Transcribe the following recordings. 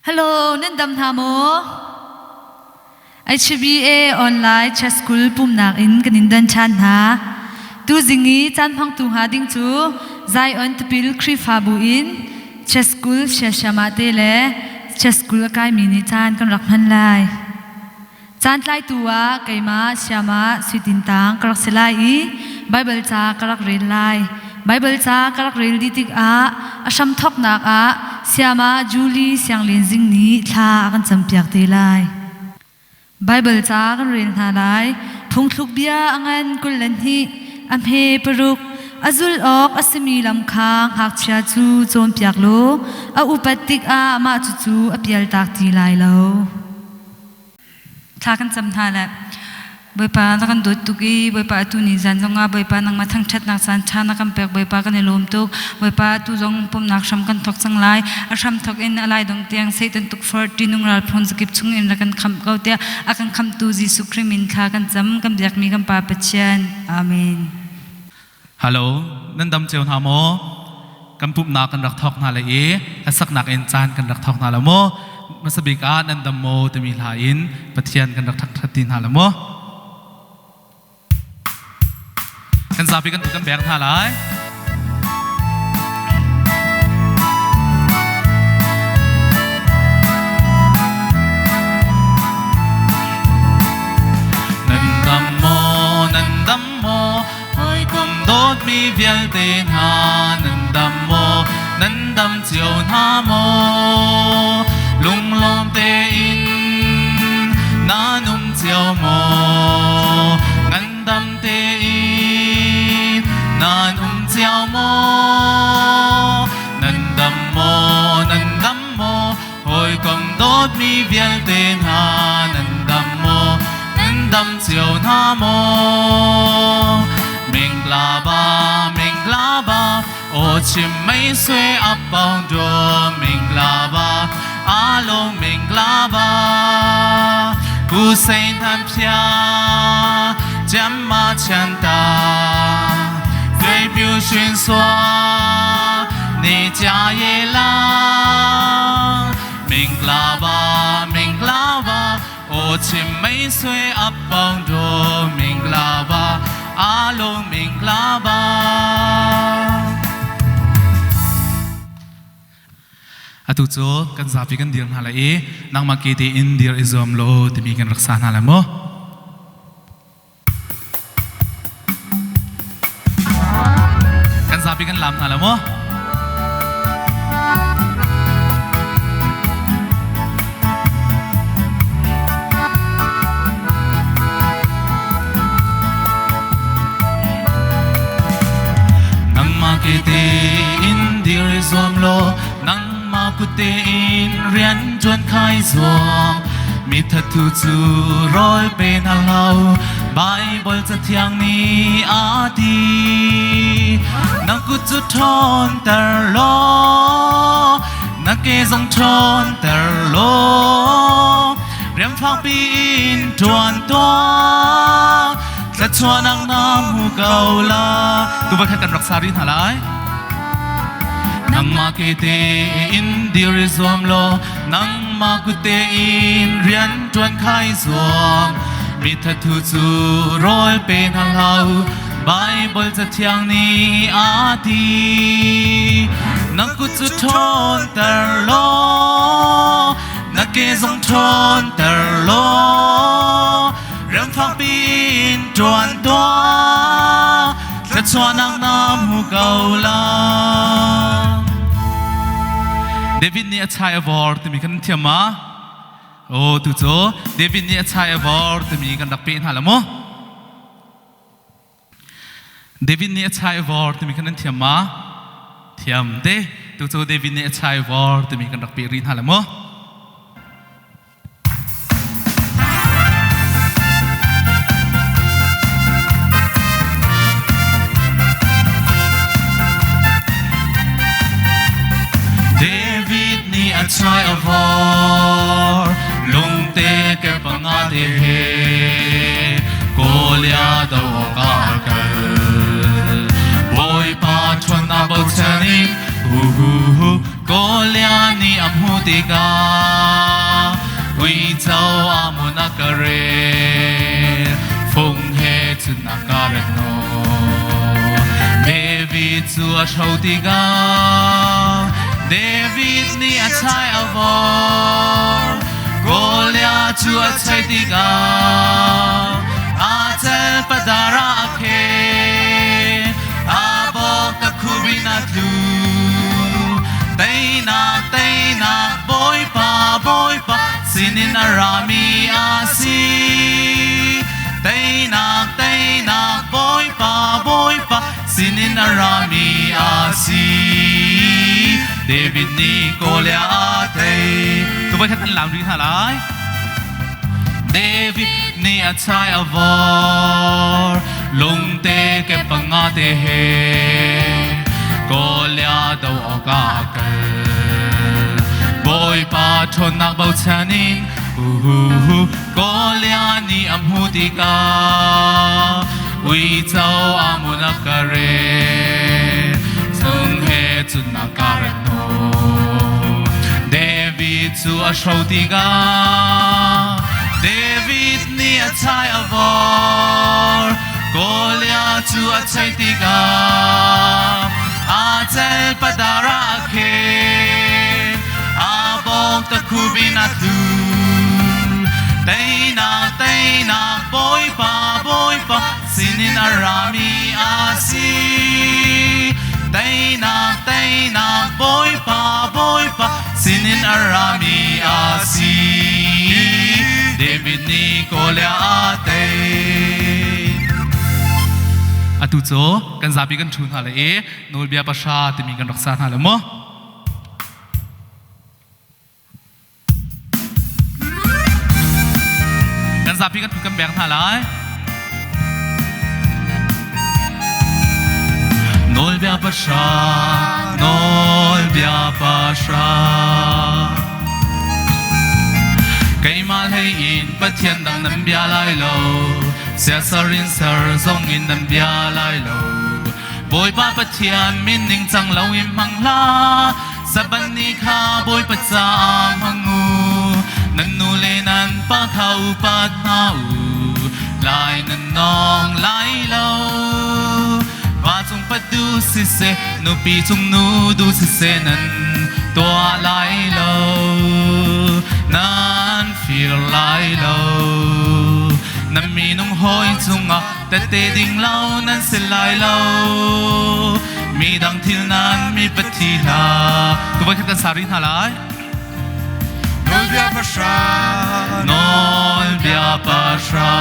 Hello, nan dam hna maw? HBA online chess school pumnak in kan in don ṭhan hna. Tuzing i caan hmangtu hnga ding cu Zion Tipil Khrihfabu in chess school siasiama te le chess school a kaimi nih caan kan rak hman lai. Caan tlaitu ah keimah Siama Suitin Tang ka rak si lai i Baibal ca ka rak rel lai. Baibal ca ka rak rel dih tikah a hramthawknak ah Siama Julie Sianglin Zing nih thla a kan campiak te lai. Baibal ca kan rel hna lai. Phungthluk bia a ngan 22, a hme paruk, a zulh awk a simi lam kha ngakchia cu cawnpiak law a upat tikah mah cucu a pialtak ti lai lo. Thla kan cam hna le Bawipa na kan dawt tuk i Bawipa atu ni zan zongah Bawipa nangmah thangṭhatnak caan ṭha na kan pek Bawipa kan i lawm tuk. Bawipa atu zong pumhnak hram kan thawk cang lai. A hram thawk in a lai dong tiang Satan tukforh ṭihnung ral phun zakip chung in rak kan khamh ko tiah a kan khamhtu Jesuh Khrih min thla kan cam. Kan biakmi kan Pa Pathian. Amen. Hello, nan dam cio hna maw? Kan pumhnak kan rak thawk hna le i hlasaknak in caan kan rak thawk hna lo maw? Hmasa bik ah nan dam maw timi hla in Pathian kan rak thangṭhat ti hna lo maw? Kan zapi kan kan beng hna lai. Nan dam maw, nan dam maw, Hawikom dawtmi vialte hna nan dam maw, nan dam cio hna maw? Lunglawm tein nan um cio maw? Ngandam tein nan um cio maw? Nan dam maw, nan dam maw? Hawikom dawtmi vialte hna nan dam maw? Nan dam cio hna maw? Minglaba, minglaba, o chim mei swe apong do minglaba, alo minglaba. Ku sei nan phia, jam ma chan ta, 对表宣说，你家也啦。Minglaba, minglaba, o chim mei swe apong do minglaba, alo minglaba. Atu cu kan zapi kan dir hna lai i nangmah ke tein dir i zuam law timi kan rak sa hna lai mu. Kan zapi kan lam hna lai mu. Nangmah ke tein dir i zuam law nangmah kut tein rian ṭuan khai zuam. Mi thathu cu rawl pe hna hlah Baibal cathiang nih a ti. Nang kut cu ṭhawnter law na ke zong ṭhawnter law rian fakpi in ṭuan tuah thluachuahnak na hmu ko la. Tu va khat kan rak sa rih hna lai. Nangmah ke tein dir i zuam law nangmah kut tein rian ṭuan khai zuam. Mi thathu cu rawl pe hna hlah u, Baibal cathiang nih a ti. Nang kut cu ṭhawnter law na ke zong ṭhawnter law rian fakpi in ṭuan tuah thluachuahnak na hmu ko la. David nih a chai a vor timi kan thiam ma? Oh tu cu David nih a chai a vor timi kan rak peh hna la mu. David nih a chai a vor timi kan nan thiam ma? Thiam te. Tu cu David nih a chai a vor timi kan rak peh rih hna la mu. David nih a chai a vor lungte ke panga te he Goliath do awk ah a kal Bawipa ṭhawnnak bochan in Uhuhu Goliath nih a hmuh tikah uico a mun a ka rel fung he cun a ka ret nawn. David cu a hro tikah David nih a chai a vor. Goliath cu a chai tikah aa cel padar ah a phe. Aa bawk ka khubin a tlu. Teinak, teinak, Bawipa, Bawipa sinin a rami a si. Teinak, teinak, Bawipa, Bawipa sinin a rami a si. David nih Goliath a tei. Tu voi khat kan lam rih hna lai. David nih a chai a vor lungte ke panga te he Goliath do awk ah a kal. Bawipa ṭhawnnak bochan in uhuhu Goliath nih a hmuh tikah uico a mun a ka re cung he cun a ka ret hnawh. David cu a hro tikah David nih a chai a vor Goliath cu a chei tikah aa cel padar ah a khen aa bawk ta khubin a tlu Teinak teinak Bawipa Bawipa sinin a rami a si Teinak teinak Bawipa Bawipa sinin a rami a si David nih Goliath a tei. Atu cu kan zapi kan ṭhu hna le i nawlbia pahra timi kan rak sa hna le maw? Kan zapi kan kan beng hna lai. Nawlbia pahra, nawlbia pahra. Keimah hlei in Pathian dang nan bia lai lo, siasar in ser zong in nan bia lai lo. Bawipa Pathian min ningcang lo in hmang hlah, Sabbath ni kha Bawipa caah hmang u. Nan nu le nan pa kha upat hna u. Lai nan nawng lai lo. Va cung pat du siseh, nupi cung nu du siseh nan tuah lai lo. Nan fir lai lo. Nan minung hawi cungah tette ding lo nan si lai lo. Midang thil nan mi pathi hla. Tu voi khat kan sa rih hna lai. Nawlbia pahra. Nawlbia pahra.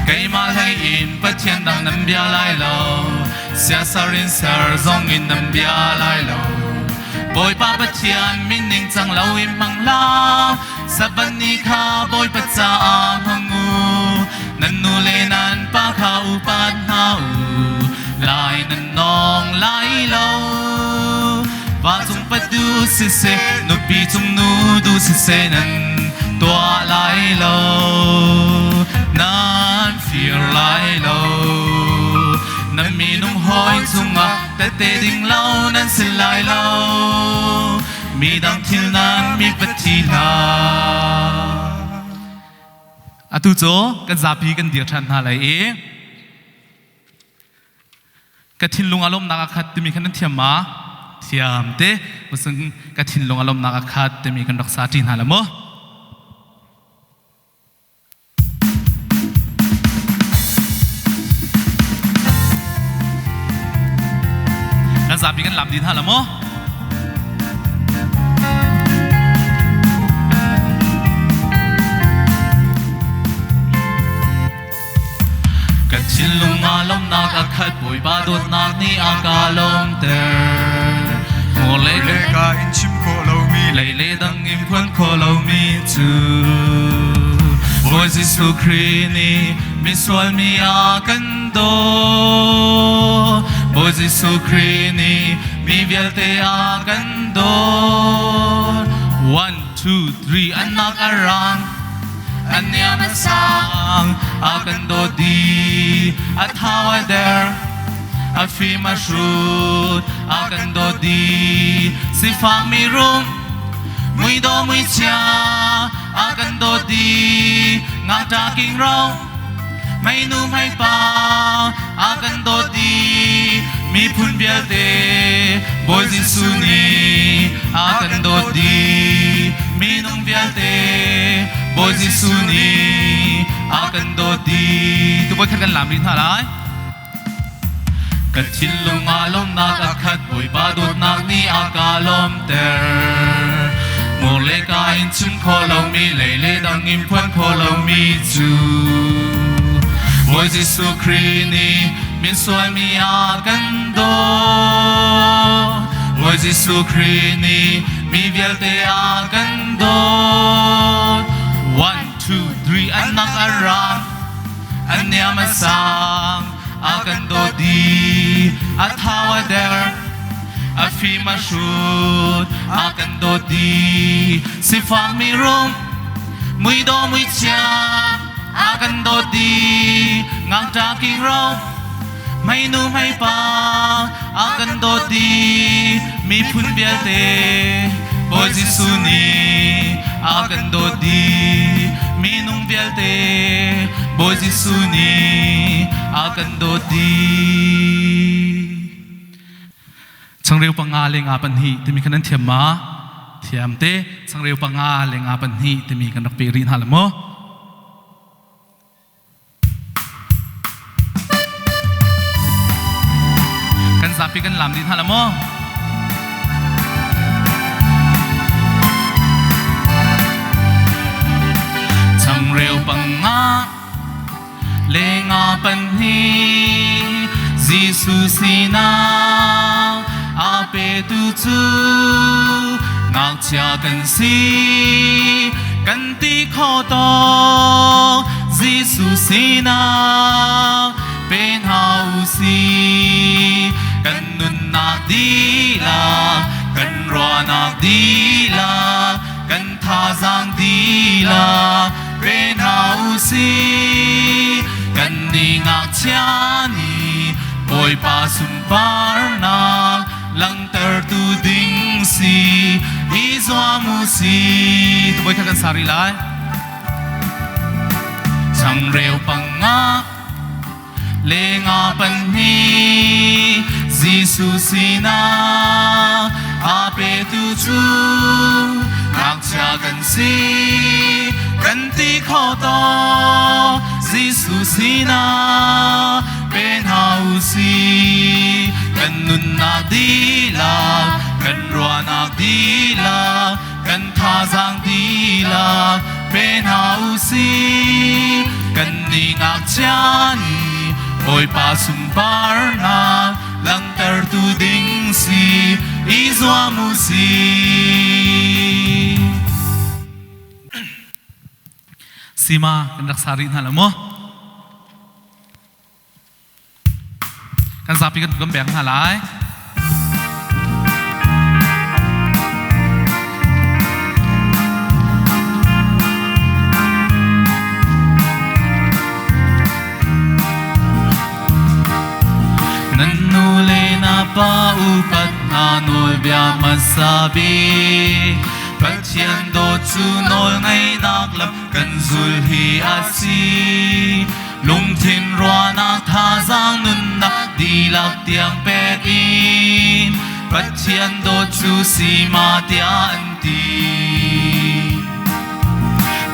Keimah hlei in Pathian dang nan bia lai lo. Siasar in ser zong in nan bia lai lo. Bawipa Pathian min ningcang lo in hmang hlah. Sabbath ni kha Bawipa caah hmang u. Nan nu le nan pa kha upat hna u. Lai nan nawng lai lo. Va cung pat du siseh, nupi cung nu du siseh nan tuah lai lo. Nan fir lai lo. Nan minung hawi cungah tette ding lo nan si lai lo. Midang thil nan mi pathi hlah. Atu cu kan zapi kan dir ṭhan hna lai i ka thinlung a lawmnak a khat timi khan nan thiam ma? Thiam te. Musung ka thinlung a lawmnak a khat timi kan rak sa ṭi hna la mu. Kan zapi kan lam dih hna la maw? Kan thinlung aa lawmnak a khat Bawipa dawtnak nih a ka lawmter. Hmur le ka in chim khawh lomi lei le dang in phuan khawh lomi cu Bawi Jesuh Khrih nih misual mi a kan daw. Bawi Jesuh Khrih nih mi vialte a kan daw. One, two, three, an nak a rang. An niam a sang, a kan dawt dih, a thau a der. A A fim a hrut a kan dawt dih sifak mi rum mui dawh mui chia a kan dawt dih ngakṭah kingro hmeinu hmeipa a kan dawt dih miphun vialte Bawi Jesuh nih a kan dawt dih minung vialte Bawi Jesuh nih a kan dawt dih tu voikhat kan lam rih hna lai. Ka thinlung ah lawmhnak a khat, Bawipa dawtnak nih a ka lawmhter. Hmur le ka in chim khawh lomi, lei le dang in phuan khawh lomi cu Bawi Jesuh Khrih nih misual mi a kan dawt. Bawi Jesuh Khrih nih mi vialte a kan dawt. One, two, three, an nak a rang. An niam a sang, a kan dawt dih, a thau a der, a fim a hrut, a kan dawt dih. Sifak mi rum, muidawh muichia, a kan dawt dih. Ngakṭah kingro, hmeinu hmeipa, a kan dawt dih. Miphun vialte, Bawi Jesuh nih a kan dawt dih. Minung vialte, Bawi Jesuh nih a kan dawt dih. Changreu panga le nga pahnih timi kha nan thiam ma? Thiam te. Changreu panga le nga pahnih timi kan rak pe rih hna la maw? Kan zapi kan lam dih hna la maw? Changreu panga le nga pahnih Jesuh sinah a petu cu ngakchia kan si kan ti kho tawk Jesuh sinah pe hna u sih kan nunnak dihlak kan ruahnak dihlak kan thazaang dihlak pe hna u sih kan nih ngakchia nih Bawipa sunparnak langhtertu ding si i zuam u si. Tubawi kha kan sa rih lai. Changreu panga le nga pahnih Jesuh sinah a petu cu ngakchia kan si kan ti kho taw Jesuh sinah pe hna u si kan nunnak dihlak kan ruahnak dihlak kan thazaang dihlak pe hna u si kan nih ngakchia nih Bawipa sunparnak langhtertu ding si i zuam u si. Sima kan rak sa rih hna lo maw? Kan zapi kan kan beng hna lai. Nan nu le na pa upat hna nawlbia hmasa bik Pathian dawt cu nawlngaihnak lam kan zul hi a si. Lungthin ruahnak thazaang nunnak dihlak tiang pek in Pathian dawt cu si ma tiah an ti.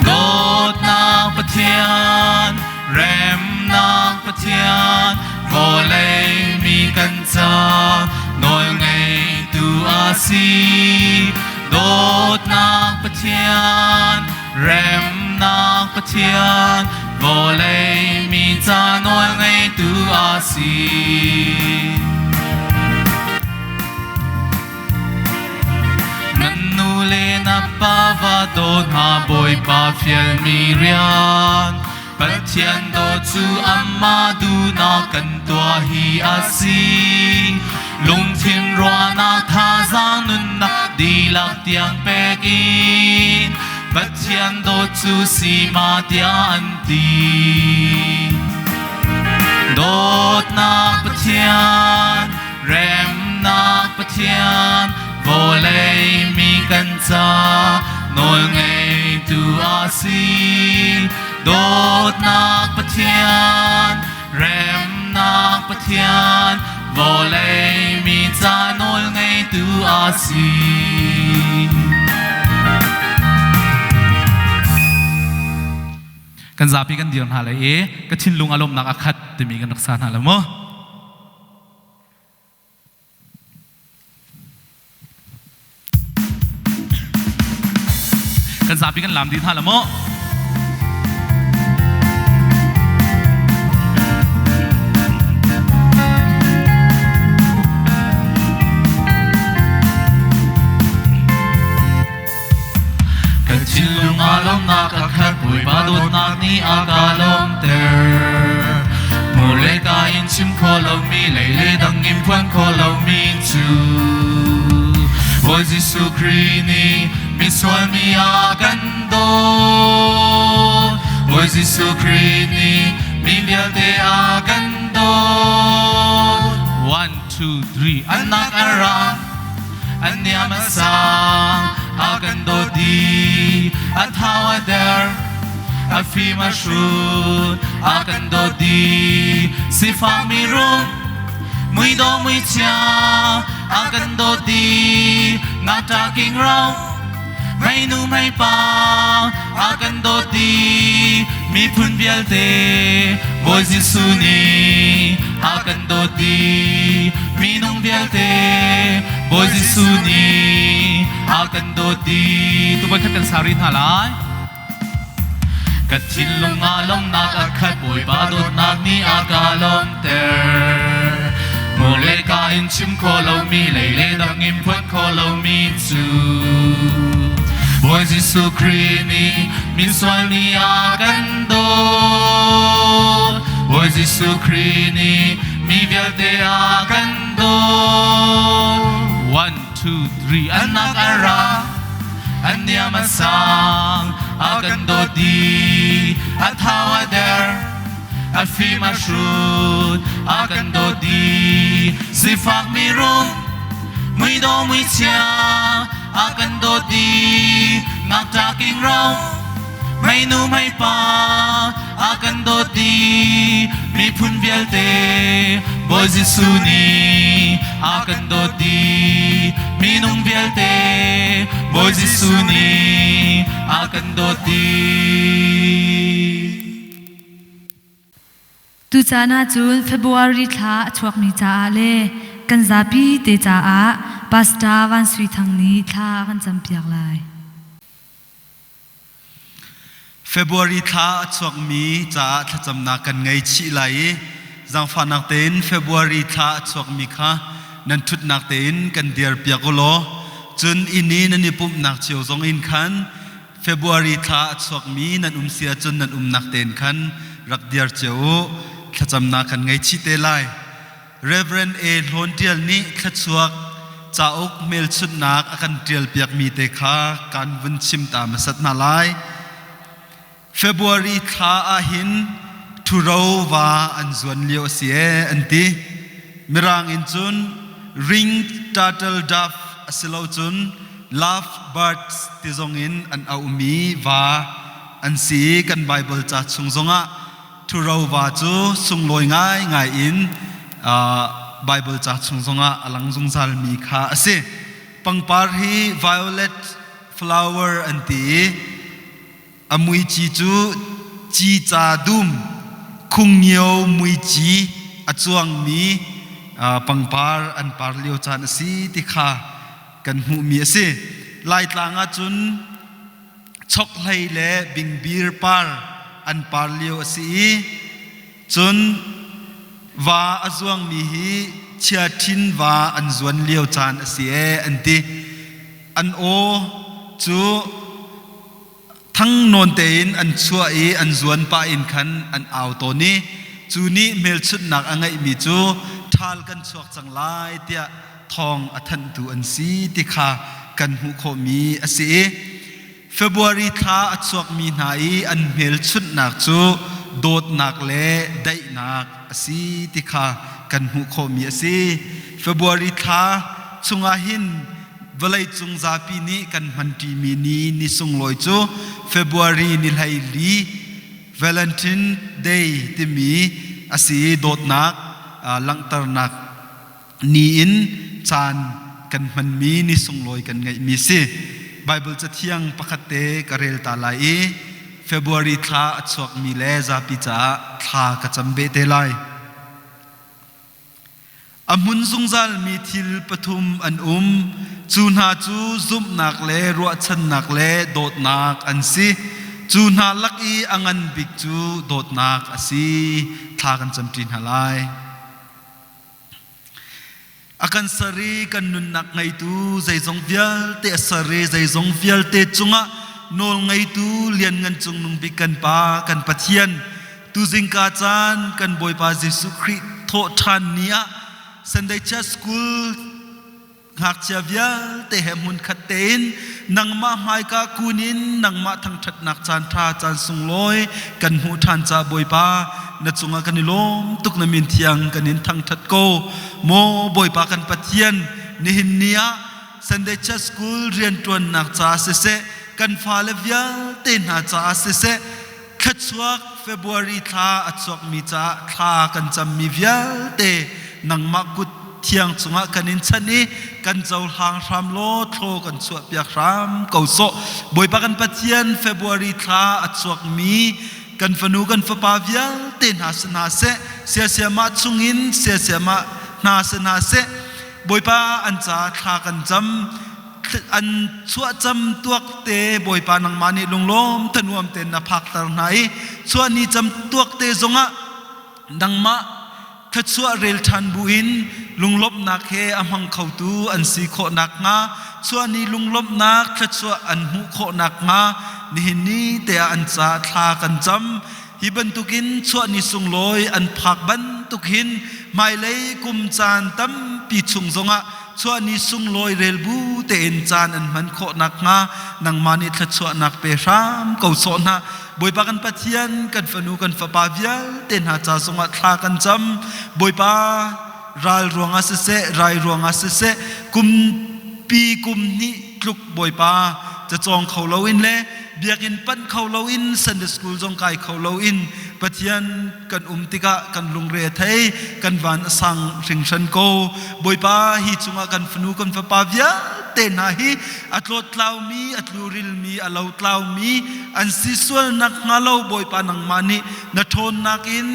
Dawtnak Pathian, remnak Pathian, vawlei mi kan ca nawlngeitu a si. Dawtnak Pathian, remnak Pathian, vawlei mi ca nawlngeitu a si. Nan nu le na pa va daw hna Bawipa fialmi rian Pathian dawt cu amah duhnak kan tuah hi a si. Lungthin ruahnak thazaang nunnak dihlak tiang pek in Pathian dawt cu si ma tiah an ti. Dawtnak Pathian. Pathian vawlei mi kan ca nawlngeitu a si. Dawtnak Pathian, remnak Pathian, vawlei mi ca nawlngeitu a si. Kan zapi kan dir hna lai i ka thinlung a lawmhnak a khat timi kan rak sa hna lo maw? Kan zapi kan lam dih hna la maw? Kan thinlung aa lawmnak a khat Bawipa dawtnak nih a ka lawmter. Hmur le ka in chim khawh lomi lei le dang in phuan khawh lomi cu Bawi Jesuh Khrih nih misual mi a kan dawt. Bawi Jesuh Khrih nih mi vialte a kan dawt. One, two, three, an nak a ra. An niam a sang, a kan dawt dih, a thau a der, a fim a hrut, a kan dawt dih. Sifak mirum, muidawh muichia, a kan dawt dih, ngakṭah kingro, Mei nu mei pa a kan dawt dih miphun vialte Bawi Jesuh nih a kan dawt dih minung vialte Bawi Jesuh nih a kan dawt dih tu voikhat kan sa rih hna lai. Ka thinlung ah lawmhnak a khat, Bawipa dawtnak nih a ka lawmhter. Hmur le ka in chim khawh lomi, lei le dang in phuan khawh lomi cu Bawi Jesuh Khrih nih misual mi a kan dawt. Bawi Jesuh Khrih nih mi vialte a kan dawt. One, two, three, an nak a ra. An niam a sang, a kan dawt dih, a thau a der, a fim a hrut, a kan dawt dih. Sifak mirum, muidawh muichia, a kan dawt dih, ngakṭah kingro, Meinu meipa a kan dawt dih miphun vialte Bawi Jesuh nih a kan dawt dih minung vialte Bawi Jesuh nih a kan dawt dih. Tucaan ahcun February thla a chuakmi caah le kan zapi te caah Pastor Van Sui Thang nih thla a kan campiak lai. February thla a chuakmi caah thlacamnak kan ngei chih lai i zaangfahnak tein February thla a chuakmi kha nan ṭhutnak tein kan dirpiak u law cun inn i nan i pumhnak cio zong in khan February thla a chuakmi nan um si ahcun nan umnak tein khan rak dir cio u. Thlacamnak kan ngei chih te lai. Reverend A. Hlawn Ṭial nih thluachuak cauk hmelchunhnak a kan ṭialpiakmi te kha kan vun chim ta hmasat hna lai. February thla ahhin ṭhuro va an zuan lio a si ee an ti. Mirang in cun ring turtle dove a si lo cun love birds ti zong in an auhmi va an si i kan Bible ca chung zongah Ṭhuro va cu sunglawi ngaingai in Baibal ca chung zongah a lang zungzalmi kha a si. Pangpar hi violet flower an ti i a muici cu cica dum khungnio muici a cuangmi pangpar an par lio caan a si ti kha kan hmuhmi a si. Laitlang ahcun chokhlei le bingbir par an par lio a si i cun va a zuangmi hi chiaṭhin va an zuan lio caan a si ee an ti. An aw cu thang nawn tein an chuah i an zuan pah in khan an au tawn i cu nih hmelchunhnak a ngeihmi cu ṭhal kan chuak cang lai tiah thawng a thanhtu an si ti kha kan hmuh khawhmi a si i February thla a chuakmi hna i an hmelchunhnak cu dawtnak le daihnak a si ti kha kan hmuh khawhmi a si. February thla chungah hin vawleicung zapi nih kan hmanṭimi ni ni sunglawi cu February ni 14 Valentine Day timi a si i dawtnak langhternak ni in caan kan hmanmi ni sunglawi kan ngeihmi si. Bible cathiang pakhat te ka rel ta lai i February thla a chuakmi le zapi caah thla ka cam beh te lai. A hmun zungzalmi thil pathum an um. Cu hna cu zumhnak le ruahchannak le dawtnak an si. Cu hna lak i a ngan bik cu dawtnak a si. Thla kan camṭi hna lai. A kan ser i kan nunnak ngeitu zeizong vialte a ser i zeizong vialte cungah nawl ngeitu lianngan cungnung bik kan Pa kan Pathian tuzingka caan kan Bawipa Jesuh Khrih thawh ṭhan ni ah Sunday Church School ngakchia vialte he hmunkhat tein nangmah hmaika kun in nangmah thangṭhatnak caan ṭha caan sunglawi kan hmuh ṭhan ca Bawipa na cungah kan i lawm tuk na min thiang kan in thangṭhat ko maw Bawipa kan Pathian nihin ni ah Sunday Church School rianṭuannak caah siseh kan fale vialte hna caah siseh Thluachuak February thla a chuakmi caah thla kan cammi vialte nangmah kut thiang cungah kan in chanh i kan cohlang hram law thlaw kan chuahpiak hram ko sawh. Bawipa kan Pathian February thla a chuakmi kan fanu kan fapa vialte hna si hna seh siasiamah chungin siasiamah hna si hna seh Bawipa an caah thla kan cam an chuahcam tuakte Bawipa nangmah nih lunglawm thanuam tein na phakter hna i chuahni cam tuakte zongah nangmah thluachuah rel ṭhan buin lunglawmhnak he a hmang khotu an si khawh nakhnga chuahni lunglawmhnak thluachuah an hmuh khawh nakhnga nihin ni te ah an ca thla kan cam. Hi bantukin chuahni sunglawi an phak bantuk hin hmailei kum caan tampi chung zongah chuahni sunglawi rel bu tein caan an hman khawh nakhnga nangmah nih thluachuahnak pe hram ko sawh hna. Bawipa kan Pathian, kan fanu kan fapa vialte hna ca zongah thla kan cam. Bawipa ral ruangah siseh, rai ruangah siseh, kumpi kum hnih tluk Bawipa cacawng kho loin le biakinn panh kho loin Sunday school zong kai kho loin Pathian kan um tikah kan lungre a thei kan van a sang hringhran ko. Bawipa hi cungah kan fanu kan fapa vialte hna hi a tlawttlaumi a tlurilmi a lotlaumi an si sual nakhnga lo Bawipa nangmah nih na ṭhawnnak in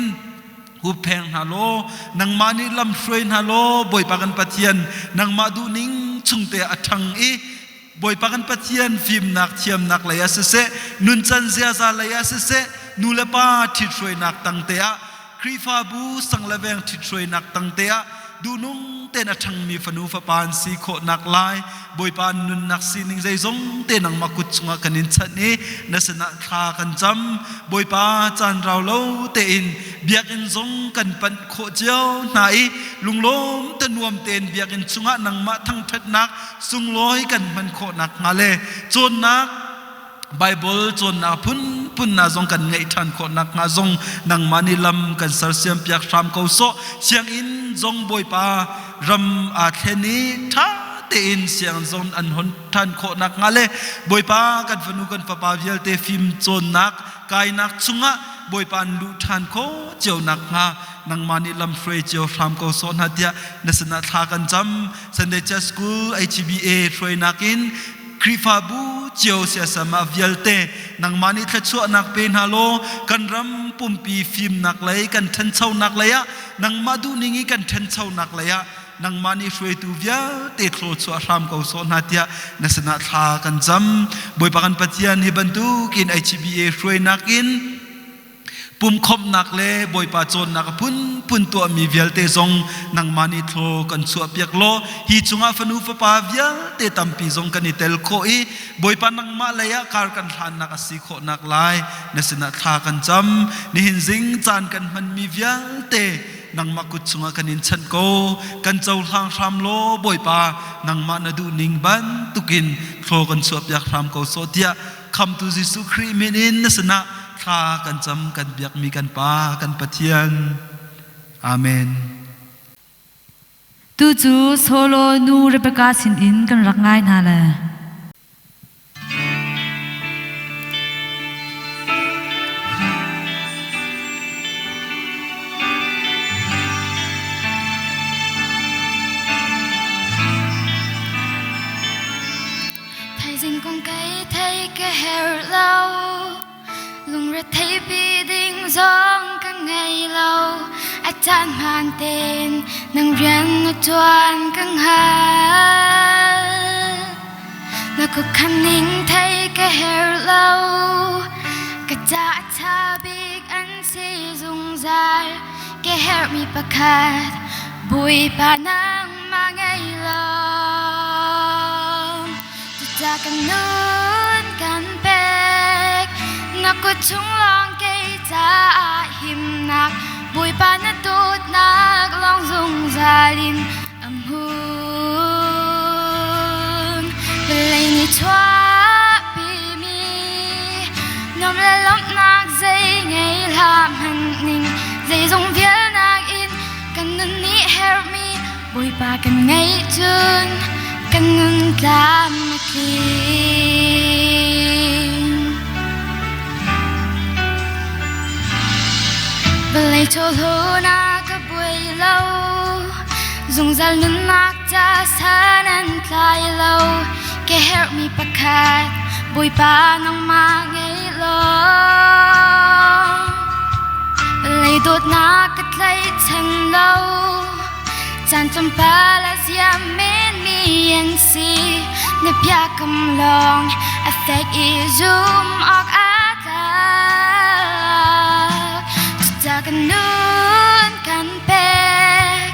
huppheng hna law nangmah nih lam hruai hna law Bawipa kan Pathian nangmah duhning chungte a ṭhang i Bawipa kan Pathian fimnak thiamnak lei ah siseh nuncan ziaza lei ah siseh nu le pa ṭhithruainak tangte ah Khrihfabu sang le veng ṭhithruainak tangte ah duhnung tein a ṭhangmi fanu fapa an si khawhnak lai Bawipa nunnak sining zeizong te nangmah kut chungah kan in chanh i na sinah thla kan cam. Bawipa caan rau lo tein biakinn zong kan panh khawh cio hna i lunglawm te nuam tein biakinn chungah nangmah thangṭhatnak sunglawi kan hman khawh nakhnga le cawnnak Bible cawnnak phunphun na zong kan ngeih ṭhan khawh nakhnga zong nangmah nih lam kan sersiam piak hram ko sawh. Sianginn zong Bawipa ram aa thlen i ṭha tein sianginn zong an hon ṭhan khawh nakhnga le Bawipa kan fanu kan fapa vialte fim cawnnak kainak chungah Bawipa an luh ṭhan khawh cio nakhnga nangmah nih lam hruai cio hram ko sawh hna tiah na sinah thla kan cam. Sunday Church School HBA hruainak in Khrihfabu cio siasam ah vialte nangmah nih thluachuahnak pe hna law kan ram pumpi fimnak lei kan ṭhanchonak lei ah nangmah duhning i kan ṭhanchonak lei ah nangmah nih hruaitu vialte thluachuah hram ko sawh hna tiah na sinah thla kan cam. Bawipa kan Pathian hi bantukin HBA hruainak in pumkhawmhnak le Bawipa cawnnak a phunphun tuahmi vialte zong nangmah nih thlaw kan chuahpiak law hi chungah fanu fapa vialte tampi zong kan i tel khawh i Bawipa nangmah lei ah kar kan hlannak a si khawhnak lai na sinah thla kan cam. Nihin zing caan kan hmanmi vialte nangmah kut chungah kan in chanh ko kan cohlang hram law Bawipa nangmah na duhning bantukin thlaw kan chuahpiak hram ko sawh tiah Khamtu Jesuh Khrih min in na sinah thla kan cam kan biakmi kan Pa kan Pathian. Amen. Tu cu Solo nu Rebecca sinin kan rak ngai hna le. Thaizing kong kei thei ka herh lo Lungre pi ding zong ka ngei lo A caan hmaan tein nang rian na ṭuan ka hngal Na khuakhan ning thei ka herh lo Ka ca a ṭha bik an si zungzal Ka herhmi pakhat Bawipa nangmah ngei lo Cucaah kan nun kan pek na kut chung lawng kei caah himnak Bawipa na dawtnak lawng zungzal in a hmun. Vawlei nih chuahpimi nuam le lawmhnak zei ngei hlah hmanh ning zeizong vialnak in kan nun nih herhmi Bawipa kan ngeih cun kan nun tlam a tling. Vawlei chawhlunak ka buai lo, zungzal nunnak ca san an tlai lo. Ka herhmi pakhat Bawipa nangmah ngei law. Vawlei dawtnak ka tlaihchan lo. Caan tlawmpal a ziam menmi an si na biakam lawng a fek i zum awk aa tlak cucaah kan nun kan pek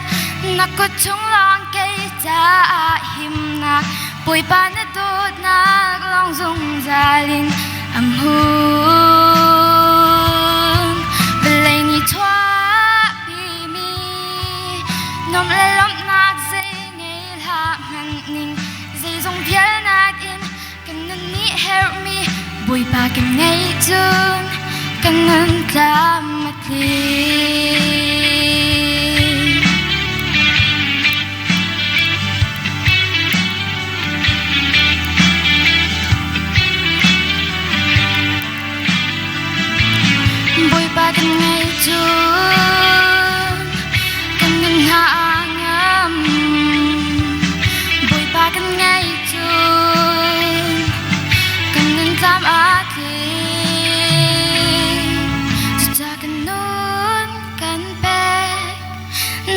na kut chung lawng kei caah himnak Bawipa na dawtnak lawng zungzal in a hmun vawlei nih chuahpimi Nuamh le lawmhnak zei ngei hlah hmanh ning zeizong vialnak in kan nun nih herhmi Bawipa kan ngeih cun kan nun tlam a tling. Bawipa kan ngeih cun kan nun hna a ngam. Bawipa kan ngeih cun kan nun tlam a tling. Cucaah kan nun kan pek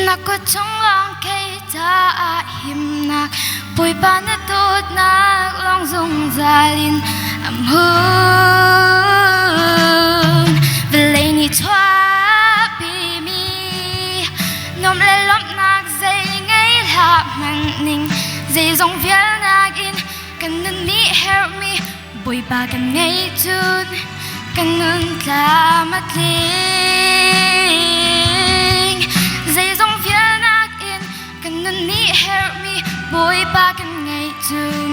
na kut chung lawng kei caah himnak Bawipa na dawtnak lawng zungzal in a hmun. Vawlei nih chuahpimi nuamh le lawmhnak zei ngei hlah hmanh ning zeizong vialnak in kan nun nih herhmi Bawipa kan ngeih cun kan nun tlam a tling. Zeizong vialnak in kan nun nih herhmi Bawipa kan ngeih cun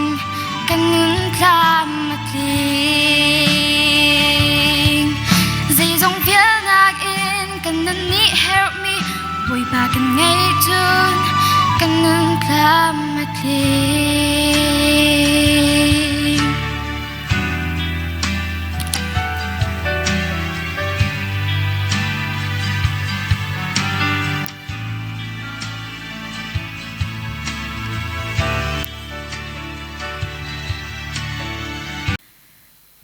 kan nun tlam a tling. Zeizong vialnak in kan nun nih herhmi Bawipa kan ngeih cun kan nun tlam a tling.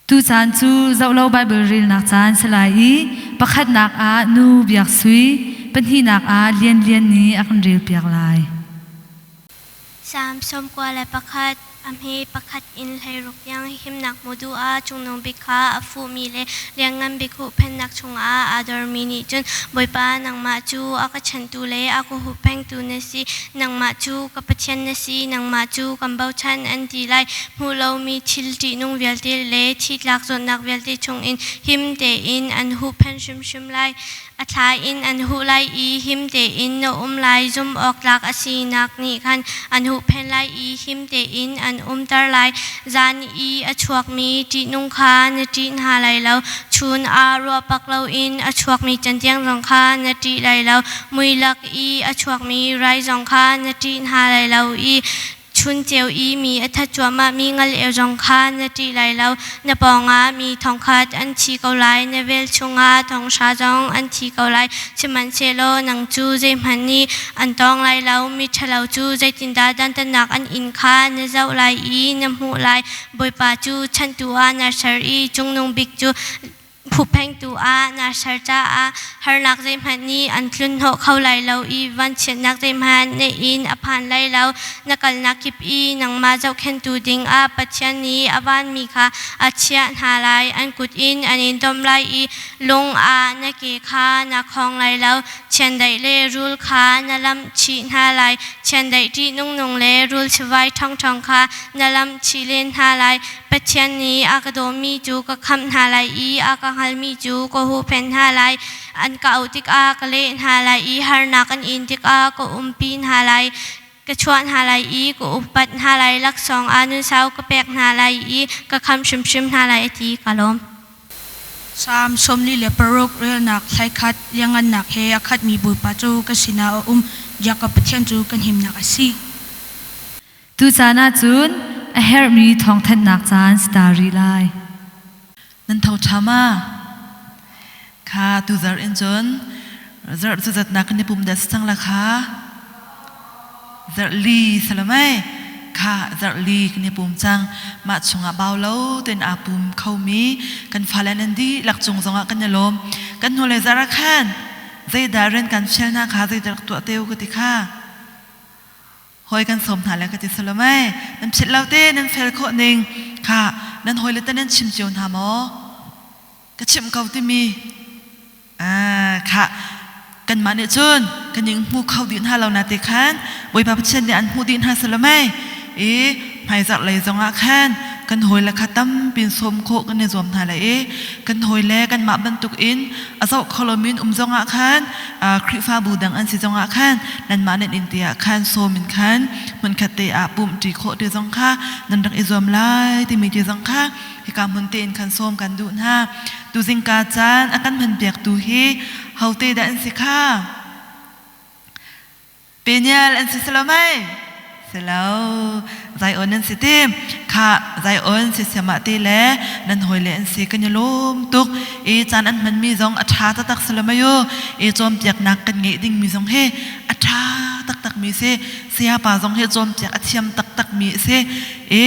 Tucaan cu zohlo Baibal relnak caan si lai i pakhatnak ah Nu Biak Sui, pahnihnak ah Lian Lian nih a kan relpiak lai. Salm 91, a hme pakhat in 16 tiang himnak hmuh duh ah Cungnung Bik kha a fuhmi le Lianngan Bik huhphenhnak chungah aa dormi nih cun Bawipa nangmah cu a ka chanhtu le a ka huhpengtu na si, nangmah cu ka Pathian na si, nangmah cu kan bochan an ti lai. Hmuh lomi thil ṭihnung vialte le thitlak zawtnak vialte chungin him tein an huhphenh hrimhrim lai. A thla in an huh lai i him tein na um lai. Zumh awk tlak a sinak nih khan an huhphenh lai i him tein an. nan umter lai. Zan i a chuakmi ṭihnung kha na ṭih hna lai lo, chun ah ruahpak loin a chuakmi cantiang zong kha na ṭih lai lo, mui lak i a chuakmi rai zong kha na ṭih hna lai lo i chun ceu i mi a that cuahmahmi ngal-eu zong kha na ṭih lai lo. Na pawngah mi thongkhat an thi ko lai, na vel chungah thonghra zong an thi ko lai. Sihmanhsehlaw nang cu zeihmanh nih an tawng lai lo. Miṭhalo cu zeitindah dantatnak an in kha na zoh lai i na hmuh lai. Bawipa cu chanhtu ah naa ser i Cungnung Bik cu Hupphengtu ah naa ser caah harnak zeihmanh nih an tlunhnawh kho lai lo i vanchiatnak zeihmanh na inn a phan lai lo. Na kalnak kip i nangmah zohkhenhtu dingah Pathian nih a vanmi kha a chiah hna lai. An kut in an in domh lai i lung ah na ke kha na khong lai lo. Chiandeih le rul kha na lamh chih hna lai. Chiandeih ṭihnungnung le rul sivai ṭhawngṭhawng kha na lamh chih len hna lai. Pathian nih a ka dawmi cu ka khamh hna lai i a ka hngalmi cu ka huhphenh hna lai. An ka auh tikah ka leh hna lai i harnak an in tikah ka umpi hna lai. Ka chuah hna lai i ka upat hna lai. Laksawng ah nunsau ka pek hna lai i ka khamh hrimhrim hna lai, a ti. Ka lawm. Salm 46 relnak thlaikhat liangngannak he a khatmi Bawipa cu ka sinah a um. Jakob Pathian cu kan himnak a si. Tucaan ahcun a herhmi thawngthanhnak caan si ta rih lai. Nan tho ṭha ma? Kha tuzarh in cun zarh cuzatnak kan i pum dah si cang la kha. Zarh li si lo mei? Kha zarh li kan i pum cang. Mah chungah bau lo tein aa pum khomi kan fale nan dihlak cung zongah kan i lawm. Kan hnulei zarh ah khan zeidah rian kan fial hna kha zeidah rak tuah te u ka ti kha. Hawi kan sawm hna le ka ti salo mei nan philh lo te nan fel khawh ning kha nan hawi le te nan chim cio hna maw ka chimh ko timi kha kanmah nih cun kan ing hmu kho dih hna lo na te khan Bawipa Pathian nih an hmuh dih hna salo mei i hmaizarh lei zongah khan kan hawile kha tampi in sawm khawh kan i zuam hna lai i kan hawile kanmah bantuk in a zoh kho lomi um zongah khan Khrihfabu dang an si zongah khan nanmah nan inn te ah khan sawm in khan hmunkhat te ah pumhṭi khawh ti zong kha nan rak i zuam lai timi ti zong kha hika hmun tein khan sawm kan duh hna. Tuzingka caan a kan hmanpiaktu hi hote dah an si kha? Peniel an si silo mei? Si lo. Zion an si ti. Kha Zion si siamah te le nan hawile an si kan i lawm tuk. I caan an hmanmi zong a ṭha taktak si lo mei u. I cawnpiaknak kan ngeih dingmi zong hi a ṭha taktakmi si. Sayapa zong hi cawnpiak a thiam taktakmi a si. I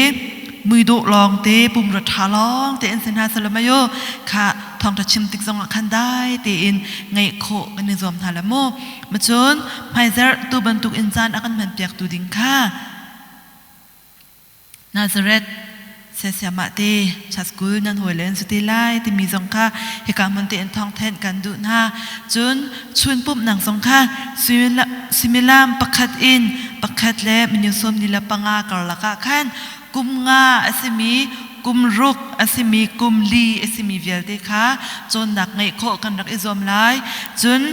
muidawh lawngte, pumrua ṭha lawngte an si hna si lo mei u. Kha thawngṭha chim tik zongah khan dai tein ngeih khawh kan i zuam hna la mu. Macun hmaizarh tu bantuk in caan a kan hmanpiaktu ding kha Nazareth siasiamah te school nan hawi le an si te lai timi zong kha hika hmun te in thawngthenh kan duh hna. Cun chun pumhnak zong kha suimilam pakhat in pakhat le minung 45 karlak ah khan kum nga a simi kum ruk a simi kum li a simi vialte kha cawnnak ngeih khawh kan rak i zuam lai. Cun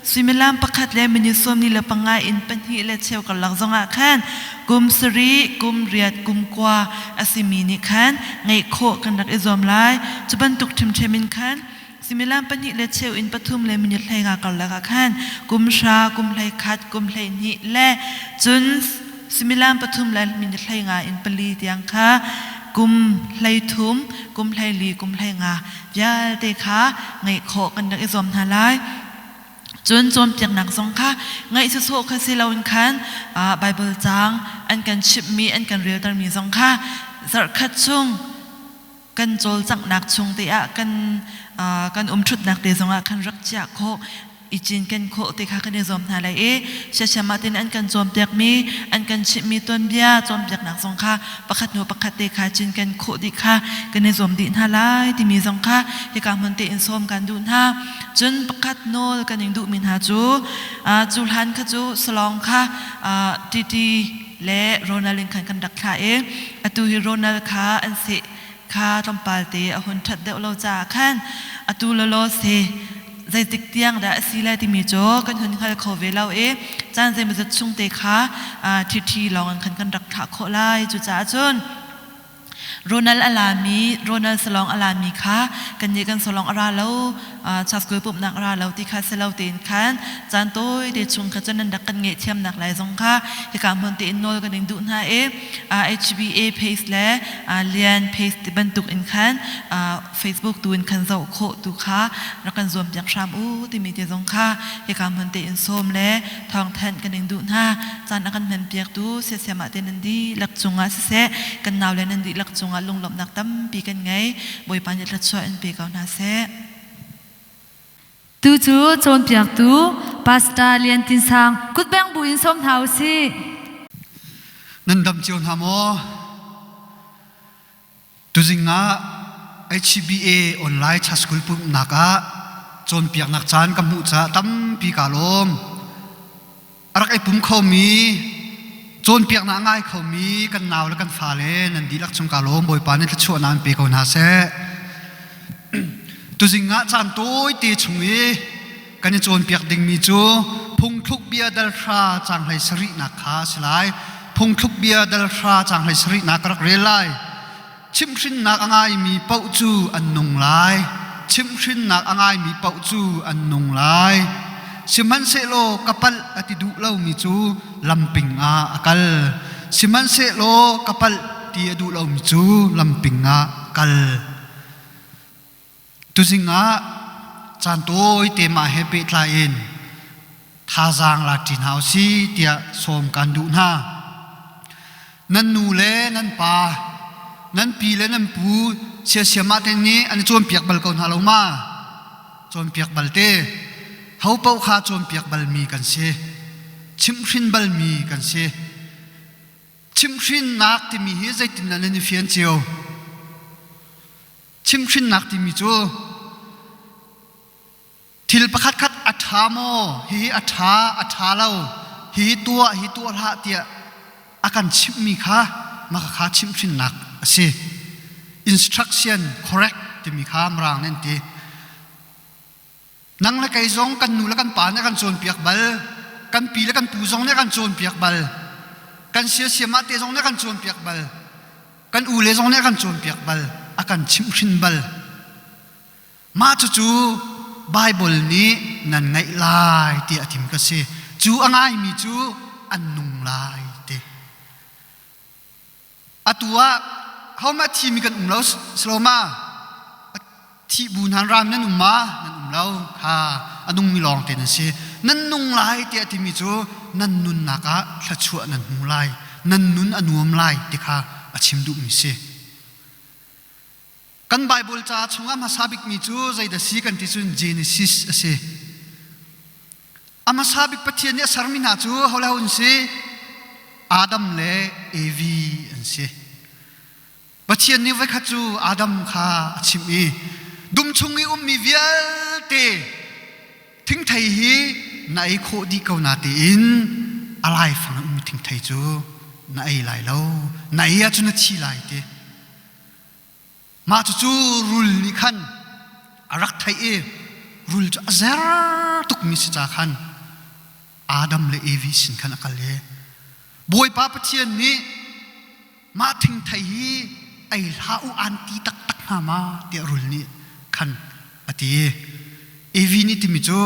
Suimilam pakhat le minute 45 in pahnih le cheu karlak zongah khan kum sarih, kum riat, kum kua a simi nih khan ngeih khawh kan rak i zuam lai. Cu bantuk ṭhimṭhem in khan suimilam pahnih le cheu in pathum le minute 15 karlak ah khan kum hra, kum 11, kum 12 le cun suimilam pathum le minute 15 in pali tiang kha kum 13, kum 14, kum 15 vialte kha ngeih khawh kan rak i zuam hna lai. Cun cawnpiaknak zong kha ngaih sawsawh kha si loin khan Baibal caang an kan chimhmi an kan reltermi zong kha zarhkhat chung kan cawlcanghnak chung te ah kan kan umṭhutnak te zongah khan rak chiah khawh i cinken khawh te kha kan i zuam hna lai i siasiam ah tin an kan cawnpiakmi an kan chimhmi tuanbia cawnpiaknak zong kha pakhat hnu pakhat te kha cinken khawh dih kha kan i zuam dih hna lai timi zong kha hika hmun te in sawm kan duh hna. Cun pakhat nawl kan in duhmi hna cu cu hlan kha cu salawng kha Titi le Ronald in khan kan rak thlah i atu hi Ronald kha an seh kha tlawmpal te a hun ṭhat deuh lo caah khan atu lawlaw si. Zeitik tiang dah a si lai timi cu kan hun hngal kho ve lo i caan zeimawzat chung te kha ṭhiṭhi lawng in khan kan rak thlah khawh lai. Cucaah cun Ronald a lami, Ronald salawng a lami kha kannih kan salawng a ra lo, Chaskul pumhnak a ra lo ti kha si lo tein khan caan tawi te chung kha cun nan rak kan ngaihthiamnak lai zong kha hika hmun tein nawl kan in duh hna i HBA page le Lian page ti bantuk in khan Facebook tu in khan zoh khawh tu kha rak kan zuam piak hram u timi te zong kha hika hmun tein sawm le thawngthanh kan in duh hna. Caan a kan hmanpiaktu siasiam ah te nan dihlak cungah siseh, kan naule nan dihlak cungah lunglawmhnak tampi kan ngei. Bawipa nih thluachuah in pe ko hna seh. Tu cu cawnpiaktu Pastor Lian Tin Sang kutbeng bu in sawm hna u sih. Nan dam cio hna maw? Tuzing ah HCBA online school pumhnak ah cawnpiaknak caan ka hmuh caah tampi kaa lawm. A rak i pum khomi, cawnpiaknak a ngai khomi kan nau le kan fale nan dihlak chung kaa lawm. Bawipa nih thluachuahnak in pe ko hna seh. Tuzing ah caan tawite chung i kan i cawnpiak dingmi cu phungthluk bia dal hra caang hlei sarihnak kha a si lai. Phungthluk bia dal hra caang hlei sarihnak ka rak rel lai. Chimhhrinnak a ngaimi paoh cu an nung lai. Chimhhrinnak a ngaimi paoh cu an nung lai. Sihmanhsehlaw ka palh a ti duh lomi cu lamping ah a kal. Sihmanhsehlaw ka palh ti a duh lomi cu lamping ah a kal. Tuzing ah caan tawite mah he pehtlai in thazaang la ṭi hna usih tiah sawm kan duh hna. Nan nu le nan pa, nan pi le nan pu siasiamah te nih an i cawnpiak bal ko hna lo ma? Cawnpiak bal te. Ho paoh kha cawnpiak balmi kan si. Chimhhrin balmi kan si. Chimhhrinnak timi hi zeitindah nan i fian cio? Chimhhrinnak timi cu thil pakhatkhat a ṭha maw, hihi a ṭha, a ṭha lo, hihi tuah, hi tuah hlah tiah a kan chimhmi kha mah kha chimhhrinnak a si. Instruction correct timi kha Mirang nih an ti. Nang le kei zong kan nu le kan pa nih a kan cawnpiak bal, kan pi le kan pu zong nih a kan cawnpiak bal, kan siasiamah te zong nih a kan cawnpiak bal, kan u le zong nih a kan cawnpiak bal, a kan chimhhrin bal. Mah cucu Baibal nih nan ngaih lai ti a tim ka si. Cu a ngaimi cu an nung lai ti. Atu ah hohmah thimi kan um lo Saloma thih bu hna ram nan um ma nan um lo kha a nungmi lawng te nan si nan nung lai tiah timi cu nan nunnak ah thluachuah nan hmu lai nan nun a nuam lai ti kha a chim duhmi si Kan Baibal ca chungah hmasa bikmi cu zeidah si kan ti cun Genesis a si. A hmasa bik Pathian nih a sermi hna cu ho le ho an si? Adam le Evi an si. Pathian nih voikhat cu Adam kha a chimh i dum chung i ummi vialte thingthei hi na ei khawh dih ko na tiin a laifang in ummi thingthei cu na ei lai lo na ei ahcun na thi lai ti Mah cucu rul nih khan a rak theih i rul cu a zer tukmi si ca khan Adam le Evi sin khan a kal i Bawipa Pathian nih mah thingthei hi ei hlah u aan ti taktak hnga ma tiah rul nih khan a ti. Evi nih timi cu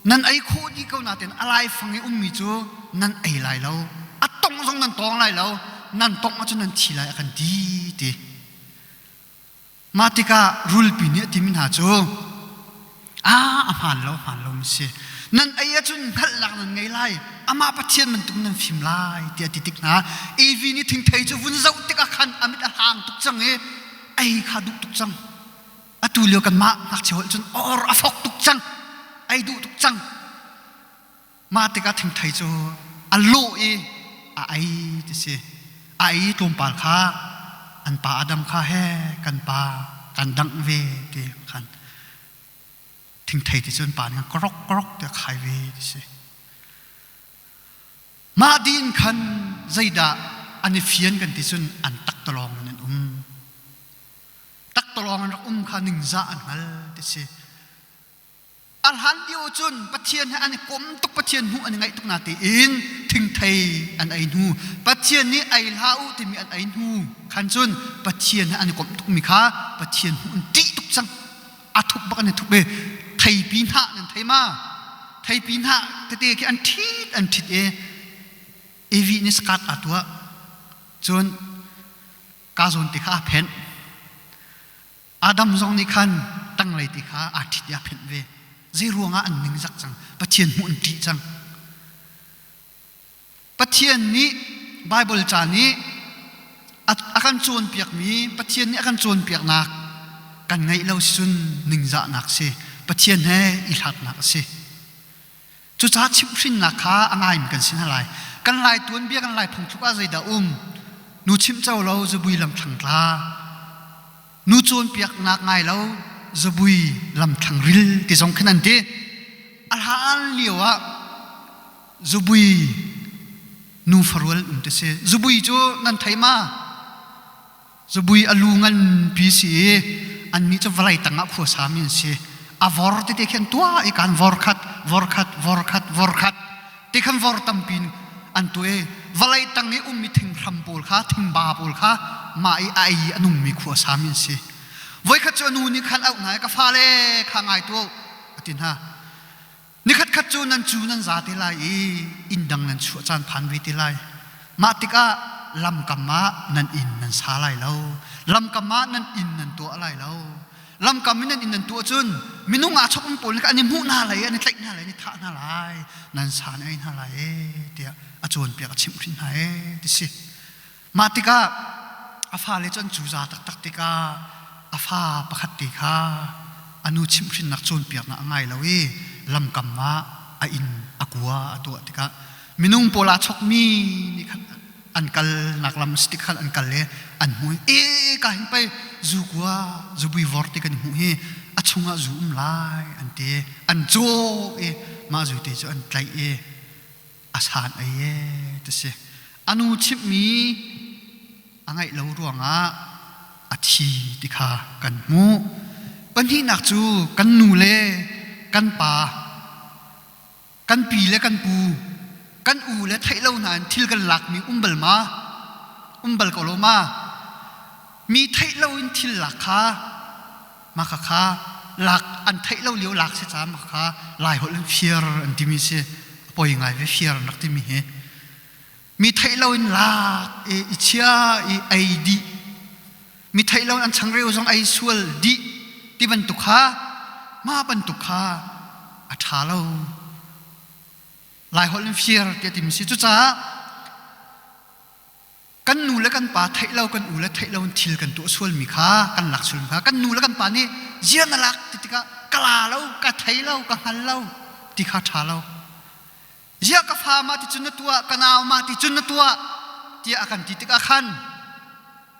nan ei khawh dih ko nain a laifang i ummi cu nan ei lai lo a tongh zong nan tawng lai lo nan tongh ahcun nan thi lai a kan ti ti mah tikah rulpi nih a timi hna cu a a hmaan lo hmaan lo mi si nan ei ahcun hngalhnak nan ngei lai amah Pathian bantuk nan fim lai tiah ti tik hna Evi nih thingthei cu vun zoh tikah khan a mit a hlang tuk cang i ei kha duh tuk cang Atu lio kanmah ngakchia holh cun or a fok tuk cang, ei duh tuk cang. Mah tikah thingthei cu a lawh i a ei ti si. A ei tlawmpal kha an pa Adam kha he kan pa kan dangh ve ti khan thingthei ti cu an pa nih korok korok ti a khai ve ti si. Mah din khan zeidah an i fian kan ti cun an taktalawng in an um. Taktawlawng an rak um kha ningzah an hngal ti si. A hlan lio cun Pathian he an i kom tuk Pathian hmuh an i ngaih tuk na tiin thingthei an ei hnu Pathian nih ei hlah u timi an ei hnu khan cun Pathian he an i komh tukmi kha Pathian hmuh an ṭih tuk cang. A thup bak an i thup i theipi hnah nan thei ma? Theipi hnah tete khi an ṭhit an ṭhit i Evi nih sakat aa tuah. Cun ka zawn te kha aa phenh. Adam zong nih khan tanglei ti kha aa ṭhit i aa phenh ve. Zei ruangah an ningzak cang? Pathian hmuh an ṭih cang. Pathian nih Baibal ca nih a kan cawnpiakmi Pathian nih a kan cawnpiaknak kan ngaih lo cun ningzahnak si. Pathian he i hlatnak a si. Cucaah chimhhrinnak kha a ngaimi kan si hna lai. Kan Lai tuanbia, kan Lai phungthluk ah zeidah um? Nu chimh co lo zabui lamthlang tla. Nu cawnpiaknak ngai lo zabui lamthlang ril ti zong khin an ti. A hlan lio ah zubui nu farual um ti si. Zubui cu nan thei ma? Zubui a lu nganpi si i annih cu vawlei tangah khua sami an si. A vor tete khi an tuah i kan vor khat, vor khat, vor khat, vor khat ti khan vor tampi in an tuah i vawlei tang i ummi thinghram pawl kha, thingba pawl kha mah i a ei i a nungmi khua sami an si. Voikhat cu a nu nih khan auh hna i ka fale kha ngai tuah u a ti hna. Nikhat khat cu nan cu nan za te lai i inn dang nan chuah caan phan ve te lai. Mah tikah lamkam ah nan inn nan sa lai lo. Lamkam ah nan inn nan tuah lai lo. Lamkam in nan inn nan tuah cun minung aa chokmi pawl nih an i hmuh hna lai i an i tlaih hna lai, an i thah hna lai, nan sa nan ei hna lai ee tiah a cawnpiak a chimh hrin hna ee ti si. Mah tikah a fale cu an cuza taktak tikah a fa pakhat te kha a nu chimhhrinnak cawnpiaknak a ngai lo i lamkam ah a inn a kua a tuah tikah minung pawl aa chokmi nih khan an kalnak lam si tik khan an kal i an hmuh i e ka hin pei zu kua zubui vor ti kan hmuh hi a chungah zu um lai an ti an caw i mah zu te cu an tlaih i a san ei e ti si. A nu chimhmi a ngaih lo ruangah a thi ti kha kan hmuh. Pahnihnak cu kan nu le kan pa, kan pi le kan pu, kan u le theih lo nain thil kan lakmi um bal ma? Um bal ko lo ma? Mi theih lo in thil lak kha mah khakha lak an theih lo lio lak si caah mah kha Lai holh in fir an timi si a poi ngai ve fir an rak timi hi mi theih lo in lak i i chia i ei dih mi theih lo in an changreu zong ei sual dih ti bantuk kha mah bantuk kha a ṭha lo Lai holh in fir ti a timi si cucaah Kan nu le kan pa theih lo, kan u le theih lo in thil kan tuah sualmi kha, kan lak sualmi kha, kan nu le kan pa nih zia na lak ti tikah ka la lo, ka thei lo, ka hngal lo ti kha ṭha lo. Zia ka fa mah ti cun na tuah, ka nau mah ti cun na tuah tiah a kan ti tikah khan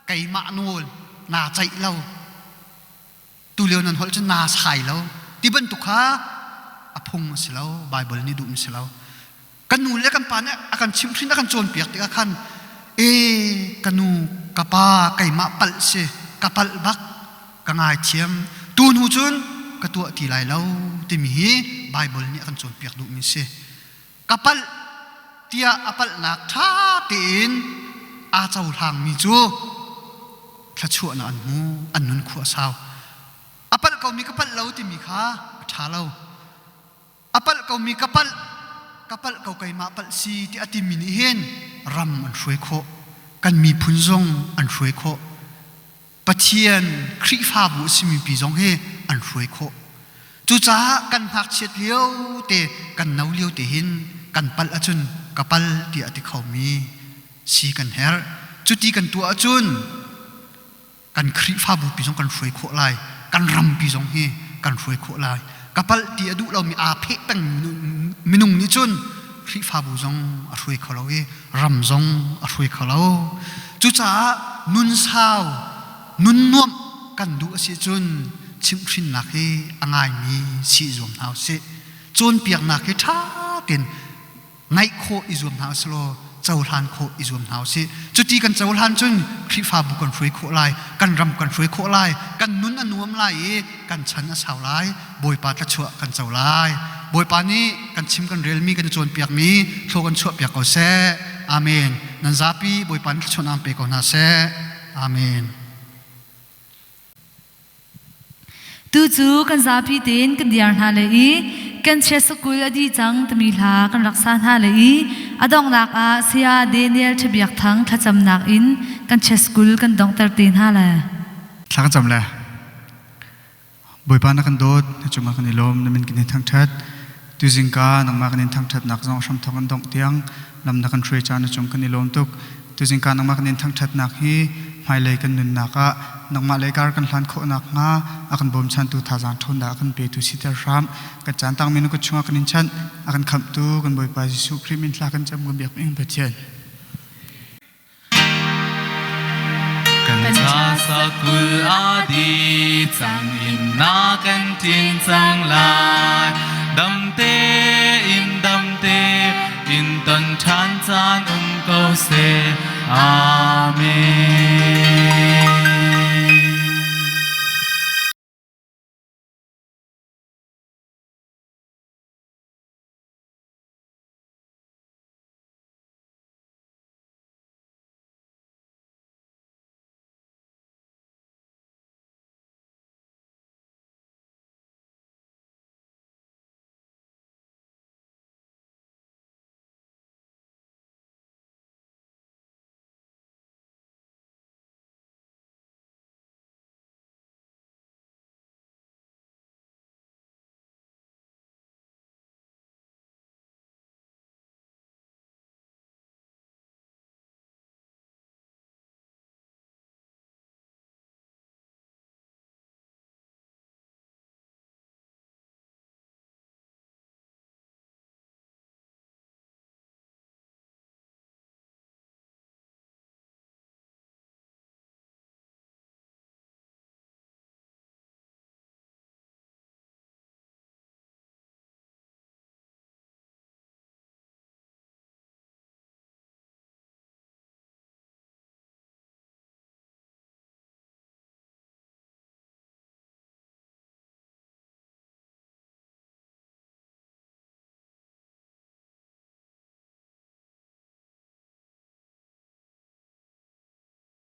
keimah nawl naa ceih lo. Tulio nan holh cu naa sai lo ti bantuk kha a phung a si lo, Baibal nih duhmi si lo. Kan nu le kan pa nih a kan chimhhrin a kan cawnpiak tikah khan e ka nu ka pa keimah palh si ka palh bak ka ngaithiam tu hnu cun ka tuah ti lai lo timi hi Baibal nih a kan cawnpiak duhmi si. Ka palh tiah a palhnak ṭha tein aa cohlangmi cu thluachuahnak an hmu, an nun khua a sau. A palh komi ka palh lo timi kha a ṭha lo. A palh komi ka palh, ka palh ko keimah palh si ti a timi nih hin ram an hruai khawh. Kan miphun zong an hruai khawh. Pathian Khrihfabu a simi pi zong hi an hruai khawh. Cucaah kan ngakchiat lio te, kan no lio te hin kan palh ahcun ka pal tiah a ti khomi si kan herh. Cuti kan tuah ahcun kan Khrihfabu pi zong kan hruai khawh lai. Kan rampi zong hi kan hruai khawh lai. Ka palh ti a duh lomi aa pheh peng minung nih cun Khrihfabu zong a hruai kho lo i ram zong a hruai kho lo. Cucaah nun sau, nun nuamh kan duh a si cun chimhhrinnak hi a ngaimi si i zuam hna usih. Cawnpiaknak hi ṭha tein ngaih khawh i zuam hna usih law. cohlan khawh i zuam hna usih. Cuti kan cohlan cun Khrihfabu kan hruai khawh lai, kan ram kan hruai khawh lai, kan nun a nuam lai i kan chan a sau lai, Bawipa thlachuah kan co lai. Bawipa nih kan chim kan relmi kan i cawnpiakmi thlaw kan chuahpiak ko seh. Amen. Nan zapi Bawipa nih thluachuahnak pe ko hna seh. Amen. Tu cu kan zapi tein kan diar hna le i kan chia sakul a di cang timi hla kan rak sa hna le i a donghnak ah Saya Daniel Ṭhabiak Thang thlacamnak in kan chia school kan donghter te hna le. Thla kan cam le. Bawipa na kan dawt, na cungah kan i lawm, na min kan in thangṭhat. Tuzingka nangmah kan in thangṭhatnak zong hramthawk an dongh tiang lam na kan hruai caah na cung kan i lawm tuk. Tuzingka nangmah kan in thangṭhatnak hi hmailei kan nunnak ah nangmah lei kar kan hlan khawh nakhnga a kan bawmchantu thazaang ṭhawnnak a kan petu siter hram. Kan caan tangmi na kut chungah kan in chanh, a kan khamhtu kan Bawipa Jesuh Khrih min thla kan cam kan biak ing Pathian. Kan ca sakul a di cang in na kan ṭin cang lai. Damte in damte in ton ṭhan caan um ko seh. Amen.